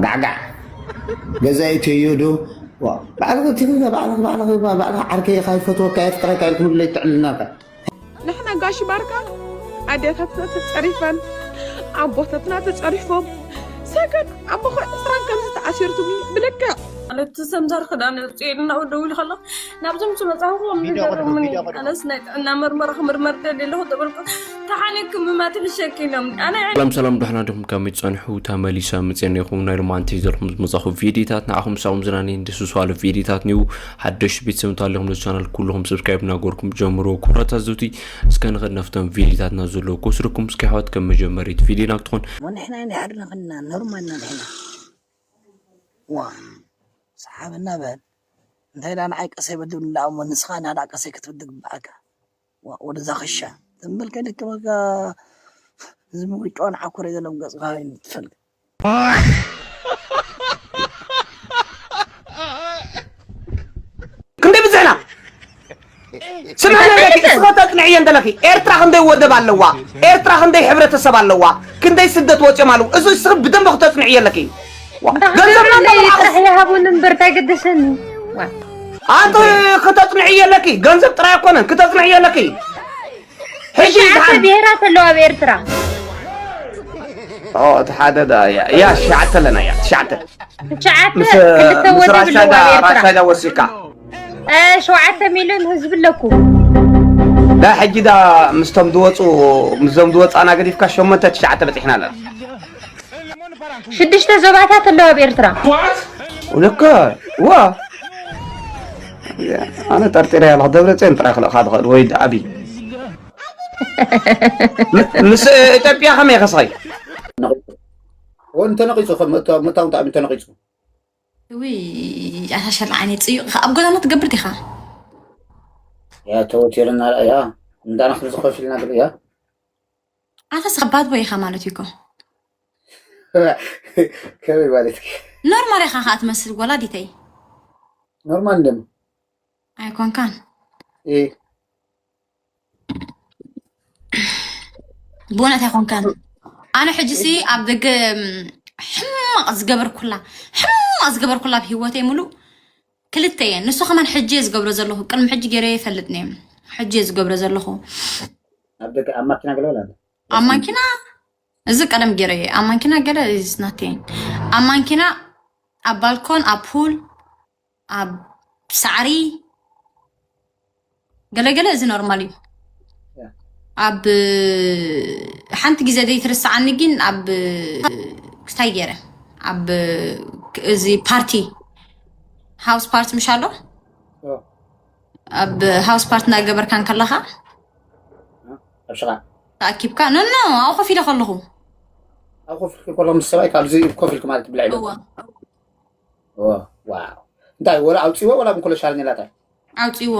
ጋዕጋዕ ገዛኢ ተዮ ዶ? ዋ፣ ባዕልኺ ትግዛ፣ ባዕልኺ፣ ባዕልኺ፣ ባዕልኺ ዓርከይ ኢኻ፣ ይፈትወካ እየ፣ የፍቅረካ ኢልኩም ለይትዕልልናካ። ንሕና ጋሽ ባርካ ኣዴታትና ተፀሪፈን ኣቦታትና ተፀሪፎም ሰገን ኣቦ ኸ ዕስራን ከምዚ ተኣሲርቱም ብልክዕ ማለት ሰምሳር ክዳን የውፅኤልና ደውሉ ከሎ ናብዞም ዝመፃኹ ምገርሙኒ ኣነስ ናይ ጥዕና መርመራ ክምርመር ደሊ ኣለኹ ተበልኩ ተሓኒኩም ምማት ሕሸክ ኢሎም ኣነ ሰላም ሰላም ዳሕና ድኹም ካብ መፀንሑ ተመሊሰ ምፅንኹም ናይ ሎማንቲ ዘለኹም ዝመፃኹ ቪዲዮታት ንዓኹም ሳኹም ዝናኒ ደስ ዝባሉ ቪዲዮታት ኒው ሓደሽ ቤተሰብ እንተሃለኹም ነዚ ቻናል ኩልኹም ሰብስክራይብ እናገበርኩም ጀምሩ ክቡራት ኣዘውቲ እስከ ንኸድ ናብቶም ቪዲዮታትና ዘለዉ ክወስደኩም እስኪ ኣሕዋት ከም መጀመሪት ቪዲዮና ክትኾን እሞ ንሕና ኢና ይሓድና ከና ኖርማልና ንሕና ዋ ሰሓብ እናበል እንታይ ዳ ንዓይ ቀሰይ በድብላ እሞ ንስኻ ናዳ ቀሰይ ክትብል ትግብኣካ ዋ ወደዛ ክሻ ትንብል ከይደክመካ እዚ ምውጫውን ዓኮረ ዘለዎም ገጽ ከባቢ ትፈልግ ክንደይ ብዝሕና ስምዕለለኪ እስኸ ተፅንዕዮ እንተለኪ ኤርትራ ክንደይ ወደብ ኣለዋ ኤርትራ ክንደይ ሕብረተሰብ ኣለዋ ክንደይ ስደት ወፅኦም ኣለዉ እዚ እስኺ ብደንብ ክተፅንዕዮ ኣለኪ ገንዘብና ጥራሕ ይሃቡን እምበር እንታይ ገደሰኒ ኣንተ ክተፅንዕዮ ኣለኪ ገንዘብ ጥራይ ኣይኮነን ክተፅንዕዮ ኣለኪ ሕጂ ትሽዓተ ብሄራት ኣለዋ ኣብ ኤርትራ እቲ ሓደ ያ ትሽዓተ ኣለና እያ ትሽዓተ ትሽዓተ ክልተ ወደብ ኣለዋ ኣብ ኤርትራ ራሻ ዳ ወሲካ ሸውዓተ ሚልዮን ህዝቢ ኣለኩ ዳ ሕጂ ዳ ምስቶም ዝወፁ ምስዞም ዝወፃና ገዲፍካ ሸሞንተ ትሽዓተ በፂሕና ኣለና ሽዱሽተ ዞባታት ኣለዋ ኣብ ኤርትራ ልከ ዋ ኣነ ጠርጢረ ኣለኹ ደብረፅዮን ጥራይ ክልእካ ዝኽእል ወይ ኣቢ ምስ ኢትዮጵያ ከመይ ከስኸይ ወን ተነቂጹ መታውን ተኣሚ ተነቂጹ ውይ ኣታ ሸላ ዓይነይ ፅዩቕ ኢኻ ኣብ ጎዳና ትገብር ዲኻ ያ ተወቲርና ያ እንዳና ክንዚ ኮፍ ኢልና ግሪ ያ ኣታ ስኽባት ቦይ ኢኻ ማለት እዩ እኮ ከመይ ማለት ኖርማል ኢኻ ከዓ ትመስል ወላዲተይ ኖርማል እንደም ኣይኮንካን እ ብእውነት ኣይኮንካን ኣነ ሕጂ ሲ ኣብ ደገ ሕማቕ ዝገበርኩላ ሕማቕ ዝገበርኩላ ኣብ ሂወተይ ሙሉእ ክልተ እየን ንሱ ከማን ሕጂ እየ ዝገብሮ ዘለኹ ቅድሚ ሕጂ ገይረ ይፈልጥ ነየ ሕጂ እየ ዝገብሮ ዘለኹ ኣብ ደገ ኣብ ማኪና ገለ በላ ኣብ ማኪና እዚ ቀደም ገይረ እየ ኣብ ማኪና ገለ ናተየን ኣብ ማኪና ኣብ ባልኮን ኣብ ፑል ኣብ ሳዕሪ ገለገለ እዚ ኖርማል እዩ ኣብ ሓንቲ ግዜ ዘይትርስዓኒ ግን ኣብ ክስታይ ገይረ ኣብ እዚ ፓርቲ ሃውስ ፓርቲ ምሽ ኣሎ ኣብ ሃውስ ፓርቲ እናገበርካ እንከለኻ ኣብ ሽቓ ተኣኪብካ ኖ ኖ ኣብኡ ኮፍ ኢለ ከለኹ ኣብ ኮፍ ኢልኪ ከሎ ምስ ሰብኣይ ካብዚ ኮፍ ኢልኪ ማለት ብልዕሊ እወ ዋው እንታይ ወላ ኣውፂዎ ወላ ምኮሎ ሻርኔላታ ኣውፅዎ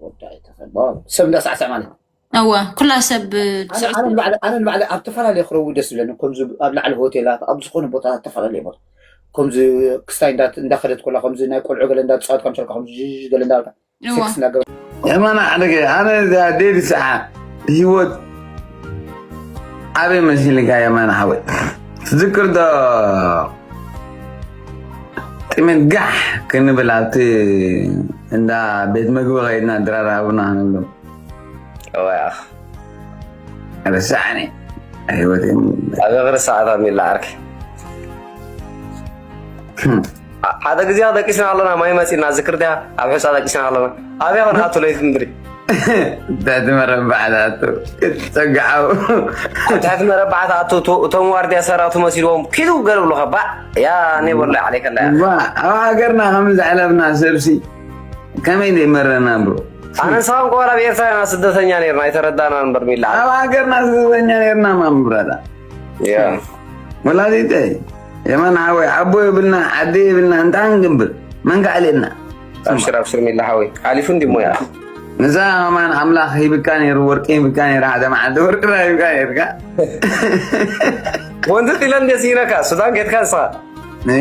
ወዳይ ተኸባ ሰብ እንዳሳዕሳዕ ማለት እወ ኩላ ሰብ ኣነ ንባዕለ ኣብ ተፈላለየ ክረዊ ደስ ዝብለኒ ከምዚ ኣብ ላዕሊ ሆቴላት ኣብ ዝኾነ ቦታ ተፈላለየ ቦታ ከምዚ ክስታይ እንዳኸደት ኮላ ከምዚ ናይ ቆልዑ ገለ እንዳተፃወት ከም ሸልካ ከምዚ ገለ እንዳበልካ ሴክስ እንዳገበ የማና ሓደገ ኣነ ዴዲ ሰዓ ህይወት ኣበይ መሲልካ የማና ሓወይ ትዝክር ዶ ጥሜት ጋሕ ክንብል ኣብቲ እንዳ ቤት ምግቢ ከይድና ድራር ሃቡና ክንብሎም እዋይ ኣኽ ረሳዕኒ ህይወት ኣብ እግሪ ሰዓት ኣሚላ ዓርኪ ሓደ ግዜ ደቂስና ኣለና ማይ መፂና ዝክር ድያ ኣብ ሕፃ ደቂስና ኣለና ኣበይ ኾን ኣቱ ለይት ምድሪ በቲ መረባዕታቱ ክትፀግዓው ኣብ ትሕቲ መረባዕታ ኣቱ እቶም ዋርድያ ሰራቱ መሲልዎም ኪዱ ገለ ብሉኻ ባዕ ያ ኔበሎ ዓለይከላ ኣብ ሃገርና ከም ዘዕለብና ሰብሲ ከመይ ዘይመረና ብሮ ኣነ ንስኻም ከዋላ ኣብ ኤርትራ ኢና ስደተኛ ነርና ኣይተረዳና እምበር ሚላ ኣብ ሃገርና ስደተኛ ነርና ማምብራዳ ያ ወላዲተይ የማን ሓወይ ኣቦ የብልና ዓዲ የብልና እንታይ ክንግብር መን ከዕልየና ኣብሽር ኣብሽር ሚላ ሓወይ ሓሊፉ እንዲ ሞያ ንዛ ከማን ኣምላኽ ሂብካ ነይሩ ወርቂ ሂብካ ነይሩ ሓደ መዓልቲ ወርቂ ዳ ሂብካ ነይርካ ወንድት ኢለ እንደ ሲነካ ሱዳን ጌትካ ንስኻ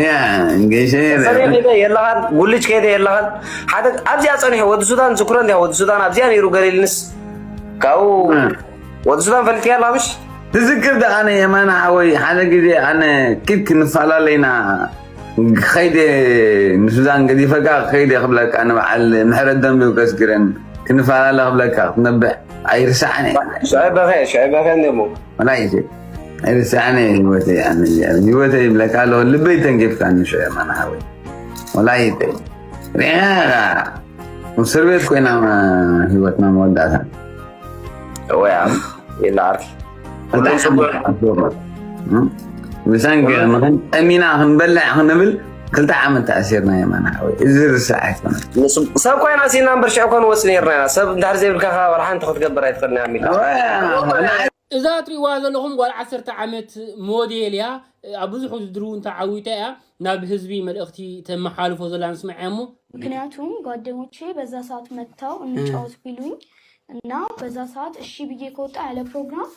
ያ እንገሸ ሰሜን ሄደ የለኻን ጉልች ከሄደ የለኻን ሓደ ኣብዚኣ ፀኒሑ ወዲ ሱዳን ዝክሮ እንዲያ ወዲ ሱዳን ኣብዚኣ ነይሩ ገሊልንስ ካብኡ ወዲ ሱዳን ፈልጥያ ኣላ ምሽ ትዝክር ደኣ ኣነ የማነ ሓወይ ሓደ ግዜ ኣነ ኪድ ክንፈላለይና ከይደ ንሱዛን ገዲፈካ ከይደ ክብለካ ንበዓል ምሕረት ደንቢው ከስግረን ክንፈላለ ክብለካ ክትነብዕ ኣይርሳዕን እየ። ሽዕበኸ ሽዕበኸ ነሞ ወላ ይዜ ኣይርሳዕን እየ። ህይወተይ ኣነ እዚኣ ህይወተይ ይብለካ ኣለኹ ልበይ ተንኪፍካ ንሱ የማነ ሓወይ ወላ ይተይ ሪኻ እስር ቤት ኮይና ህይወትና መወዳእታ ወያ ይላር ብሳንኪ ምኽን ጠሚና ክንበልዕ ክንብል ክልተ ዓመት ተኣሲርና የማን ሓወይ እዚ ርስዕ ኣይኮነ። ሰብ ኮይና ሲና እምበር ሽዑ ኮን ወስ ነርና ኢና ሰብ እንድሕር ዘይብልካ ከ ወላ ሓንቲ ክትገብር ኣይትኽእልና ሚላ እዛ ትሪእዋ ዘለኹም ጓል ዓሰርተ ዓመት ሞዴል እያ። ኣብ ብዙሕ ውድድር እውን ተዓዊታ እያ። ናብ ህዝቢ መልእኽቲ ተመሓልፎ ዘላ ንስምዐ እሞ ምክንያቱም ጓደኞቼ በዛ ሰዓት መጥተው እንጫወት ቢሉኝ እና በዛ ሰዓት እሺ ብዬ ከወጣ ያለ ፕሮግራም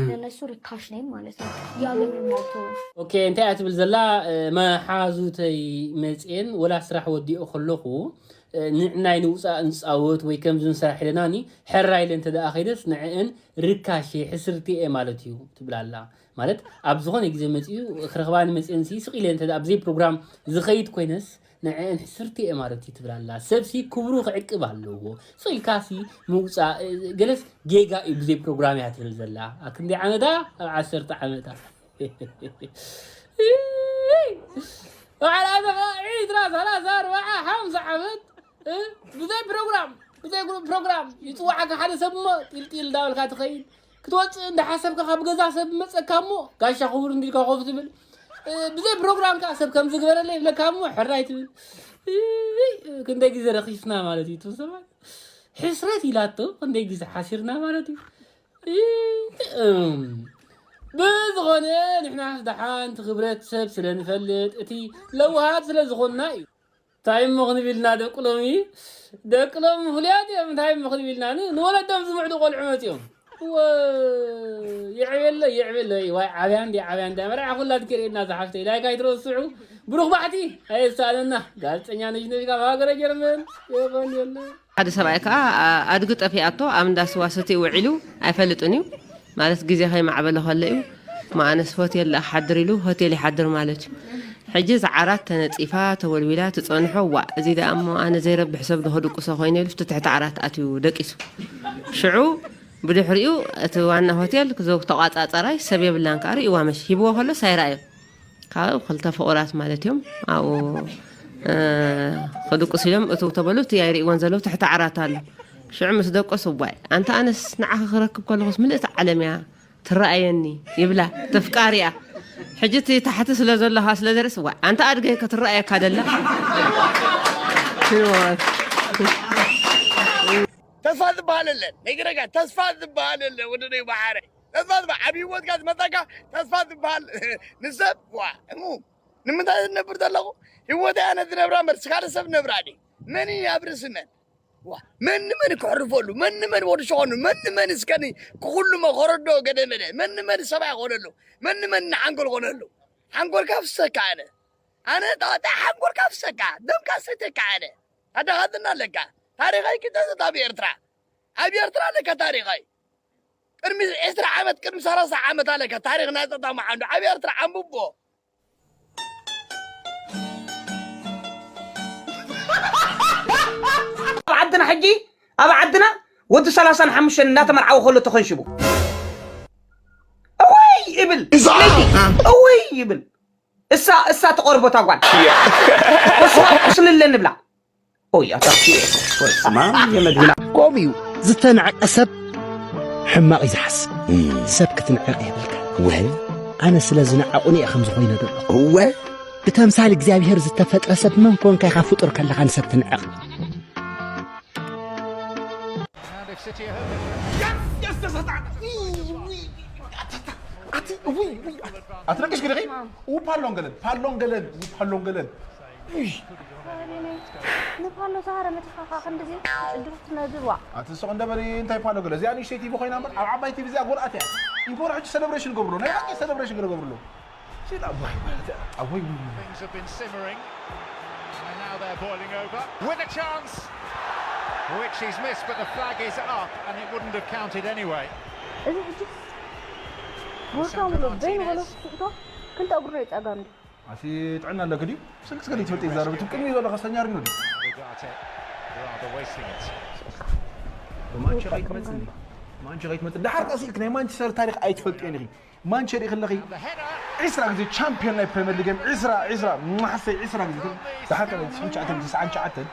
ለእነሱ ርካሽ ነኝ ማለት ነው። ያገኙኛል ቶሎ። ኦኬ እንታይ እያ ትብል ዘላ? መሓዙተይ መፅኤን ወላ ስራሕ ወዲኦ ከለኹ ንዕናይ ንውፃእ ንፃወት ወይ ከምዚ ንስራሕ ኢለናኒ ሕራ ኢለ እንተ ደኣ ከይደስ ንዕእን ርካሽ ሕስርቲ እየ ማለት እዩ ትብል ኣላ። ማለት ኣብ ዝኾነ ግዜ መፂኡ ክረኽባኒ መፅእንሲ ስቕ ኢለ እንተ ደኣ ብዘይ ፕሮግራም ዝኸይድ ኮይነስ ንዕእን ሕስርቲ እየ ማለት እዩ ትብል ኣላ። ሰብሲ ክብሩ ክዕቅብ ኣለዎ። ስቕ ኢልካሲ ምውፃእ ገለስ ጌጋ እዩ ብዘይ ፕሮግራም እያ ትብል ዘላ። ኣብ ክንደይ ዓመታ? ኣብ ዓሰርተ ዓመታ። ባዕላ ተኸዒትራ ሰላሳ ኣርባዓ ሓምሳ ዓመት ብዘይ ፕሮግራም ብዘይ ፕሮግራም ይፅዋዓካ ሓደ ሰብ እሞ ጢልጢል እንዳበልካ ትኸይድ ክትወፅእ እንዳሓሰብካ ካብ ገዛ ሰብ መፀካ እሞ ጋሻ ክቡር እንዲልካ ኮፍ ትብል ብዘይ ፕሮግራም ከዓ ሰብ ከም ዝግበረለ ይብለካ እሞ ሕራይ ትብል ክንደይ ግዜ ረኺስና ማለት እዩ እቶም ሰባት ሕስረት ኢላቶ ክንደይ ግዜ ሓሲርና ማለት እዩ ብዝኾነ ንሕናስ ደሓን እቲ ክብረት ሰብ ስለ ንፈልጥ እቲ ለውሃት ስለ ዝኾንና እዩ እንታይ እሞ ክንቢልና ደቂ ሎሚ ደቂ ሎሚ ፍሉያት እዮም እንታይ እሞ ክንቢልና ንወለዶም ዝምዕዱ ቆልዑ መፅኦም ይዕበለ ይዕበለ ዋይ ዓብያ እንዲ ዓብያ እንዲ መርዓ ኩላ ትክርእና ዝሓፍተይ ላይክ ኣይትረስዑ ብሩኽ ባሕቲ ኣየሳእነና ጋዜጠኛ ነሽነሽ ካብ ሃገረ ጀርመን ይኾን የለ ሓደ ሰብኣይ ከዓ ኣድጊ ጠፊኣቶ ኣብ እንዳ ስዋ ሰትዩ ውዒሉ ኣይፈልጥን እዩ ማለት ግዜ ከይማዕበለ ከሎ እዩ መኣነስ ሆቴል ደኣ ክሓድር ኢሉ ሆቴል ይሓድር ማለት እዩ ሕጂ እዛ ዓራት ተነፂፋ ተወልዊላ ትፀንሖ ዋእ እዚ ደኣ እሞ ኣነ ዘይረብሕ ሰብ ዶ ክድቅሶ ኮይነ ኢሉ ትሕቲ ዓራት ኣትዩ ደቂሱ ሽዑ ብድሕሪኡ እቲ ዋና ሆቴል ተቋፃፀራይ ሰብ የብላን ከዓ ርእይዋ መሽ ሂብዎ ከሎስ ኣይረኣዮ ካብ ክልተ ፍቑራት ማለት እዮም ኣብኡ ክድቅሱ ኢሎም እትው ተበሉ እቲ ኣይርእይዎን ዘለዉ ትሕቲ ዓራት ኣሎ ሽዑ ምስ ደቀሱ ዋይ ኣንታ ኣነስ ንዓኺ ክረክብ ከለኹስ ምልእቲ ዓለም እያ ትረኣየኒ ይብላ ተፍቃሪያ ሕጂ እቲ ታሕቲ ስለ ዘለኻ ስለ ዘርእስ ዋይ ኣንታ ኣድገይ ክትረኣየካ ደላ ተስፋ ዝበሃል የለን ነይገረጋ ተስፋ ዝበሃል የለን ወደደይ በሓረ ተስፋ ዝበሃል ኣብ ህይወትካ ዝመፀካ ተስፋ ዝበሃል ንሰብ ዋ እሙ ንምንታይ ዝነብር ዘለኹ ህይወት ኣነ ዝነብራ እምበር ስካደ ሰብ ነብራ ዲ መን ኣብ ርእሲ መን ዋ መን መን ክሕርፈሉ መን መን ወዲ ሸኾኑ መን መን እስከኒ ክኩሉ መኸረዶ ገደመደ መን መን ሰብኣይ ኮነሉ መን መን ንሓንጎል ኮነሉ ሓንጎልካ ፍሰካ ኣነ ኣነ ጣጣ ሓንጎልካ ፍሰካ ደምካ ሰተካ ኣነ ኣደኻትና ኣለካ ታሪኸይ ክተዘት ኣብ ኤርትራ ኣብ ኤርትራ ኣለካ ታሪኸይ ቅድሚ ዕስራ ዓመት ቅድሚ ሰላሳ ዓመት ኣለካ ታሪኽ ናይ ጸጣ መዓንዱ ኣብ ኤርትራ ዓንብቦ ኣብ ዓድና ሕጂ ኣብ ዓድና ወዲ ሰላሳን ሓሙሽተን እናተመርዓወ ከሎ ተኸንሽቡ እወይ ይብል ለይቲ እወይ ይብል እሳ እሳ ተቆርቦታ ጓል እሳ ቁስልለ ንብላ ኦይ ኣታ ስማ የመድብና ከምኡ እዩ ዝተነዕቀ ሰብ ሕማቕ እዩ ዝሓስብ ሰብ ክትንዕቕ የብልካ ወ ኣነ ስለ ዝነዓቑኒ እየ ከምዚ ኮይነ ዘሎ እወ ብተምሳል እግዚኣብሔር ዝተፈጥረ ሰብ መን ኮንካ ኢኻ ፍጡር ከለኻ ንሰብ ትንዕቕ ኣትረቅሽ ግደቂ ፓሎን ገለን ፓሎን ገለን ፓሎን ገለን ንፓሎ ዝሃረ መቲኻኻ ክንድዚ ጭድሩ ትነግር ዋ ኣቲ ስቕ እንደበሊ እንታይ ፓሎ ገለ እዚኣ ንእሽተይ ቲቪ ኮይና እምበር ኣብ ዓባይ ቲቪ እዚኣ ጎልኣት እያ ኢንኮር ሕጂ ሰለብሬሽን ገብርሎ ናይ ሓቂ ሰለብሬሽን ገለ ገብርሎ ሲል ኣቦይ ማለት እያ ኣቦይ Things have been simmering and now they're boiling over with a chance which he's missed but the flag is up and it wouldn't have counted anyway. እዚ ሕጂ ሙሉ በይኑ በሎ ስእቶ ክልተ እግሩ ናይ ጸጋም ድዩ? ኣቲ ጥዕና ኣለክ ድዩ? ስልክ ስገል ትፈልጥ ይዛረብ ትብ ቅድሚ ዘሎ ከስተኛ ሪኖ ድዩ? ማንቸ ከይትመጽኒ ማንቸ ከይትመጽ ድሓር ቀሲልክ ናይ ማንቸስተር ታሪክ ኣይትፈልጥዮን ኢኺ። ማንቸ ሪኢክ ኣለኺ ዕስራ ግዜ ቻምፒዮን ናይ ፕሪምየር ሊግ እዮም። ዕስራ ዕስራ ማሕሰይ ዕስራ ግዜ ድሓር ቀ ትስዕን ትሽዓተን ትስዓን ትሽዓተን